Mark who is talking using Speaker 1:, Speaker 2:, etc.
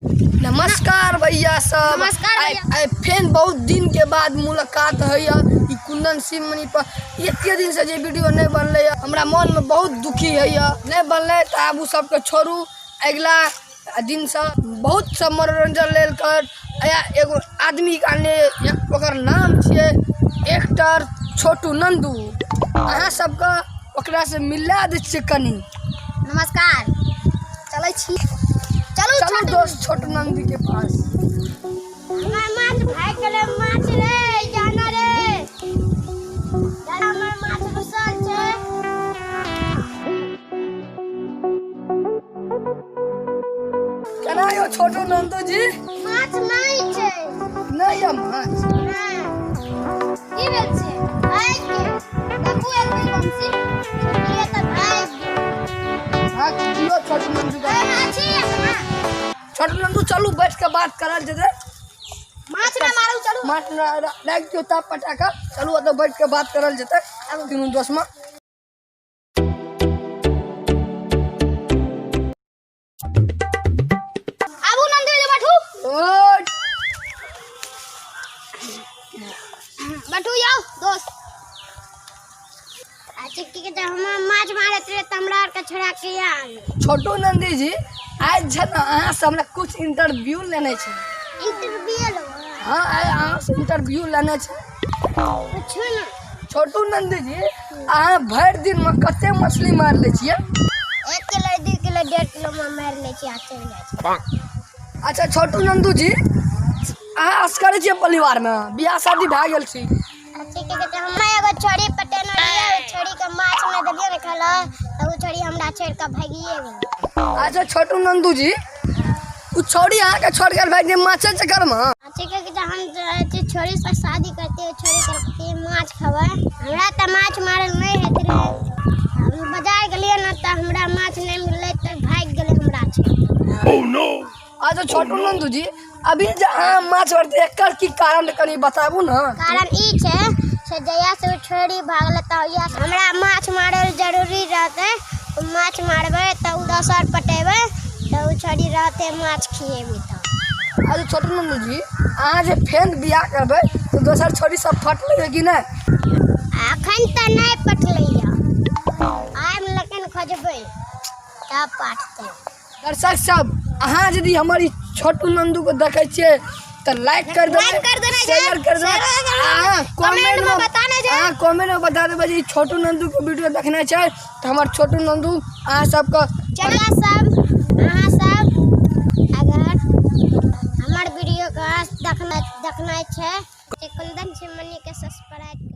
Speaker 1: नमस्कार भैया सब।
Speaker 2: नमस्कार
Speaker 1: आइ
Speaker 2: भैया।
Speaker 1: आइ फेन बहुत दिन के बाद मुलाकात होइए ई कुंदन सिंह मनी पर। एते दिन से जे वीडियो नहीं बनलै हमरा मन में बहुत दुखी होइए, नहीं बनलै तऽ आब ओ सबके छोड़ू। अगिला दिन से बहुत सब मनोरंजन लेल कर या एगो आदमी के आनले, ओकर नाम छियै एक्टर छोटू नंदू। अहाँ सबके ओकरा से मिला दै छियै कनी।
Speaker 2: नमस्कार, चलै छी, चलू
Speaker 1: चलू दोस्त छोटू नंदू के पास।
Speaker 2: हमर माछ भागि गेलै, माछ रे जाना रे जाना, हमर माछ रुसल छै।
Speaker 1: केना यौ छोटू नंदू जी?
Speaker 2: माछ नहि छै।
Speaker 1: नहि यऽ माछ?
Speaker 2: नहि। की भेल छै? भागि गेल। देखू एक बेर बंसी छोड़लियै तऽ भागि गेल।
Speaker 1: हाँ, दियौ छोटू नंदू के।
Speaker 2: ए, माछी अपना।
Speaker 1: छोटू नंदू चलू बैठ के बात करल जेतै।
Speaker 2: माछ ना मारू, चलू।
Speaker 1: माछ ना राखि दियौ ताप पटा कऽ, चलू ओतऽ बैठ के बात करल जेतै तीनू दोस्त में।
Speaker 2: आबू नंदू जे बैठू।
Speaker 1: ओय।
Speaker 2: बैठू यौ दोस्त। अच्छा की कहै छै, हम माछ मारैत रहियै तऽ हमरा आरके छोड़ा के आन।
Speaker 1: छोटू नंदी जी, आज छै ने अहाँ से हमरा कुछ इंटरव्यू लेने छै।
Speaker 2: इंटरव्यू लेबै?
Speaker 1: हाँ, आइ अहाँ से इंटरव्यू लेने छै।
Speaker 2: पूछू ने।
Speaker 1: छोटू नंदी जी, अहाँ भरि दिन में कते मछली मारि लै छियै?
Speaker 2: 1 किलो, 2 किलो, 1.5 किलो में मारि लै छियै आ चलि जाइ छियै।
Speaker 1: अच्छा छोटू नंदू जी, अहाँ असगरे छियै परिवार में? बियाह शादी भए गेल छी?
Speaker 2: अच्छा की कहै छै, हमरा एगो छड़ी पटेने रहियै, ओहि छड़ीके माछ नहि देलियै ने खाय लए तऽ ओ छड़ी हमरा छोड़ि कऽ भागिए गेलै।
Speaker 1: अच्छा छोटू नंदू जी, ओ छौड़ी अहाँके छोड़ गेल भागि गेल माछे चक्कर में?
Speaker 2: अच्छा की कहै छै, हम जे छौड़ी से शादी करतियै, ओ छौड़ी कहलकै माछ खेबै। हमरा तऽ माछ मारल नहि होइत रहै। हम बाजार गेलियै ने तऽ हमरा माछ नहि मिललै तऽ भागि गेलै हमरा छोड़ि।
Speaker 1: अच्छा छोटू नंदू जी, अभी जे अहाँ माछ मारते एकर की कारण कनी बताबू ने।
Speaker 2: कारण ई छै से जहिया से ओ छोड़ी भागलै तहिया से हमरा माछ मारै लए जरूरी रहतै। ओ माछ मारबै तऽ ओ दोसर पटेबै तऽ ओ छोड़ी रहतै माछ खिएबै तऽ।
Speaker 1: अच्छा छोटू नंदू जी, अहाँ जे फेन बियाह करबै तऽ दोसर छोड़ी सब फटलै कि नहि?
Speaker 2: अखन तऽ नहि पटलैया, आइम लेकिन खोजबै तब पाटतै।
Speaker 1: दर्शक सब, अहाँ यदि हमर ई छोटू नंदू के देखै छियै तऽ लाइक कर देबै,
Speaker 2: लाइक कर देना छै,
Speaker 1: शेयर कर देबै,
Speaker 2: शेयर कर देबै,
Speaker 1: अहाँ
Speaker 2: कमेंट में बताना छै।
Speaker 1: अहाँ कमेंट में बता देबै जे ई छोटू नंदू के वीडियो देखने छै तऽ हमर छोटू नंदू अहाँ सबके।
Speaker 2: चलिए सब, अहाँ सब अगर हमर वीडियो के देखना छै तऽ कुंदन सिमनी के सब्सक्राइब।